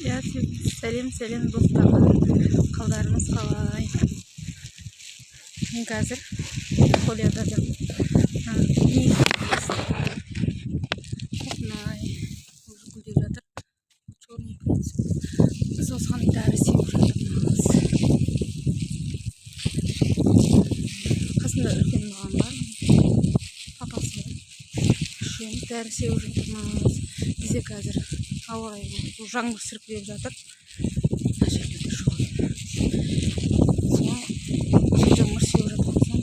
Иә, сәлем, сәлем, достар. Қалдарыңыз қалай? Мен қазір полияда жүрмін. Құлпынай уже гүлдеп жатыр. Черный принц. Біз осыған дәрі сеуіп жатырмыз. Қасында үлкен маған бар, папасы бар. Үшеуміз дәрі сеуіп жатырмыз. Бізде қазір ауа райы жаңбыр сіркіреп жатыр. Мына жерлерде жоқ екен. Сол жаңбыр сеуіп жатқан соң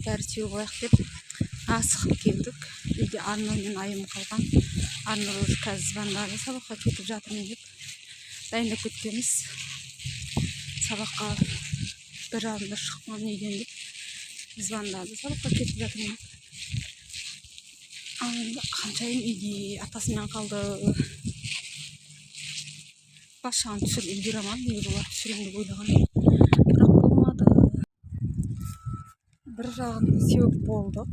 дәрі сеуіп алайық деп асығып келдік. Үйде Арнұр мен Айым қалған. Арнұр уже қазір звондады, сабаққа кетіп жатырмын деп. Дайындап кеткенбіз. Сабаққа 1:30-да шыққан үйден деп звондады, сабаққа кетіп жатырмын деп. Ал енді Ханшайым үйде атасымен қалды. Бас жағын түсіріп үлгере алмадым. Негізі олар түсіремін деп ойлаған, бірақ болмады. Бір жағын сеуіп болдық,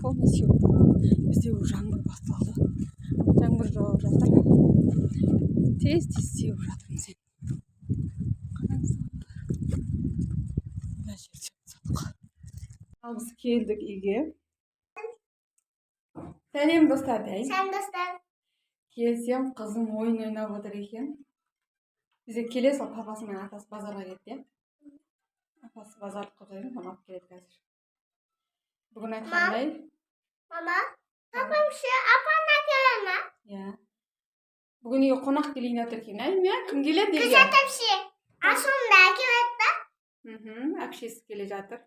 полный сеуіп болдық. Бізде уже жаңбыр басталды, жаңбыр жауып жатыр. Тез тез сеуіп жатырмыз енді. Қараңыздар, мына жерді сеуіп тастадық. Ал біз келдік үйге. Сәлем, достар, дейін. Сәлем, достар. Келсем, қызым ойын ойнап отыр екен. Бізде келе сал папасы мен атасы базарға кетті, иә. Апасы базарлық қылып жатыр, соны алып келеді қазір. Бүгін айтқандай. Мама, папам ше, апаң әкеле ма? Иә, бүгін үйге қонақ келейін деп отыр екен, әй, иә. Кім келеді үйге? Күзет ше, Асылымды әкеледі ба? Мхм, әпшесі келе жатыр.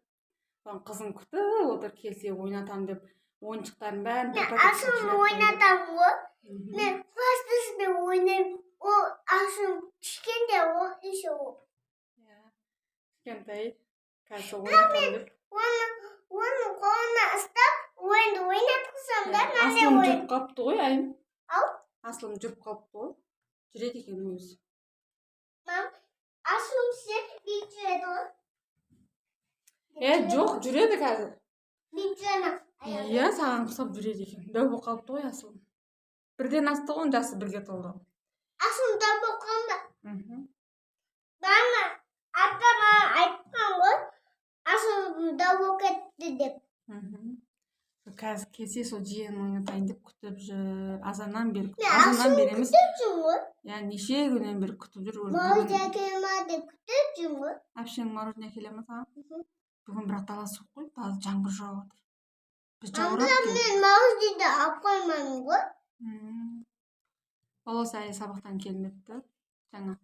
Соны қызым күтіп отыр, келсе ойнатамын деп ойыншықтарын бәрін бір Мен пакетке Асылымды жинап қойды. ойнатамын ғой. Мхм. Мен пластилинмен ойнаймын. Ол Асылым кішкентай, ол еще ол. Иә, кішкентай, қазір ойнатамын деп. Оны қолына ұстап, ойынды ойнатқызамын да, мынандай Асылым ойын. жүріп қалыпты ғой, Айым. Ау? Асылым жүріп қалыпты ғой, жүреді екен өзі. Мам, Асылым ше бүйтіп жүреді ғой. Е, жоқ, жүреді қазір. Бүйтіп жүре ма? Иә, саған ұқсап жүреді екен. Дәу болып қалыпты ғой Асылым, бірден асты ғой, жасы бірге толды. Асылым дәу болып қалды ма? Мхм. Мама, ата маған айтқан ғой, Асылым дәу болып кетті деп. Мхм. Қазір келсе, сол жиенін ойнатайын деп күтіп жүр азаннан бері. Мен Азаннан Асылым бері емес, күтіп жүрмін ғой. иә, неше күннен бері күтіп жүр уже. Мороженое Бүгін әкеле ма деп күтіп жүрмін ғой. Әпшең мороженое әкеле ма саған? Мхм. Бүгін бірақ дала суық қой, далада жаңбыр жауып жатыр. Біз Анда жаурап келдік. мен мороженое алып қоймадым ғой. Баласы әлі сабақтан келмепті. Жаңа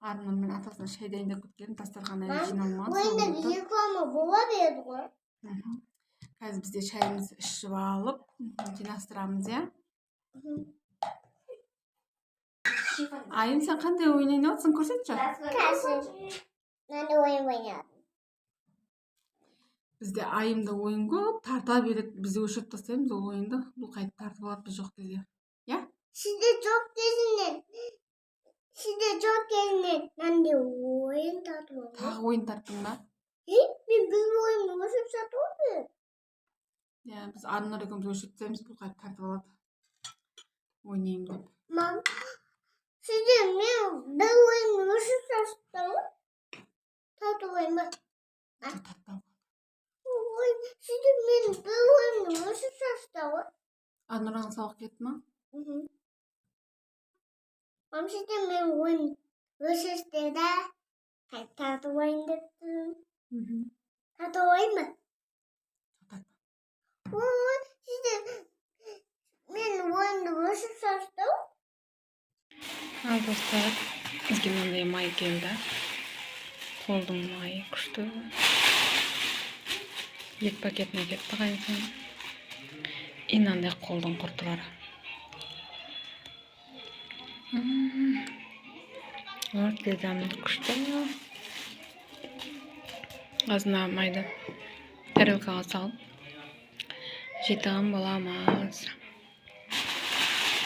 Арнұр мен атасына шай дайындап кеткен, дастархан әлі Мам, жиналмаған, ойында соны отыр. реклама бола береді ғой. Мхм. Қазір бізде шайымызды ішіп алып, жинастырамыз, иә. Айым, сен қандай ойын ойнап жатрсың, көрсетші. Қазір мынандай ойын ойнадым. Бізде Айымда ойын көп, тарта береді. Біз өшіріп тастаймыз ол ойынды, бұл қайтып тартып алады біз жоқ кезде, иә. Сізде жоқ кезінен, сізде жоқ кезінен мынандай ойын тартып алдым. Тағы ойын тарттың ба? Е, мен бір ойынды өшіріп жатып ғой. Иә, біз Арнұр екеуміз өшіріп тастаймыз, бұл қайтып тартып алады ойнаймын деп. Мам, сізде мен бір ойынды өшіріп тастадым ғой. Тартып алайын ба? Жоқ, тартпа. Ой, сізде мен бір ойынды өшіріп тастадым ғой. Арнұрған сабақ кетті ма? Мхм. Мам, сізде мен ойын өшірді да, қайтып тартып алайын деп тұрмын. Мхм. Тартып алайын ба? Жоқ, тартпа. Ой, сізде мен ойынды өшіріп тастадым. Ал, достар, бізге мынандай май келді, қолдың майы, күшті. Екі пакетін әкеліпті қайынсіңлім. И мынандай қолдың құрты бар. Өте дәмді, күшті. Қазір майды тарелкаға салып жейтін боламыз.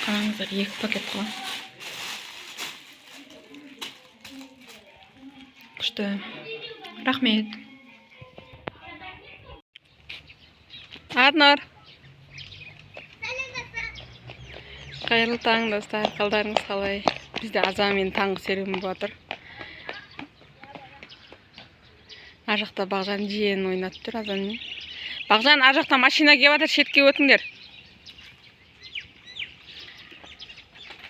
Қараңыздар, екі пакет қой, күшті, рахмет. Арнұр. Қайырлы таң, достар! Қалдарыңыз қалай? Бізде азанмен таңғы серуен болып жатыр. Ар жақта Бағжан жиенін ойнатып тұр азанмен. Бағжан, ар жақта машина келіп жатыр, шетке өтіңдер.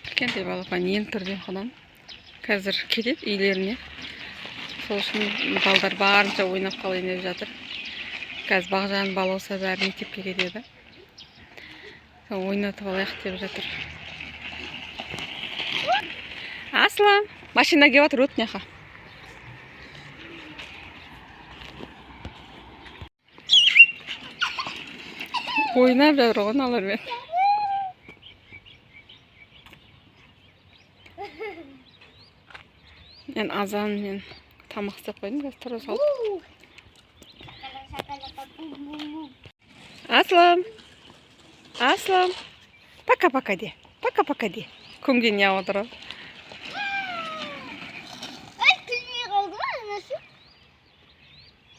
Кішкентай балапан еніп тұр ұйқыдан. Қазір кетеді үйлеріне. Сол үшін балдар барынша ойнап қалайын деп жатыр. Қазір Бағжан, Балауса бәрі мектепке кетеді. Сол ойнатып алайық деп жатыр. Аслан, машина келіп жатыр, өт мына. Ойнап жатыр ғой мыналармен. Мен азанмен тамақ істеп қойдым, қазір тұра салып. Аслан, Аслан, пока, пока де, пока, пока де. Көмген не отыр ғой. Ай, күлмей қалды ма анасы?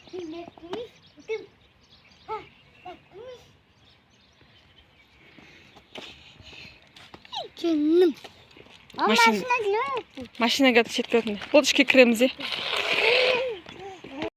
Күлме, күлме, күлме. Ха, күлме. Жаным. Машина. Машина келеді. Машина келді, шетке өтіңдер. Болды, ішке кіреміз де.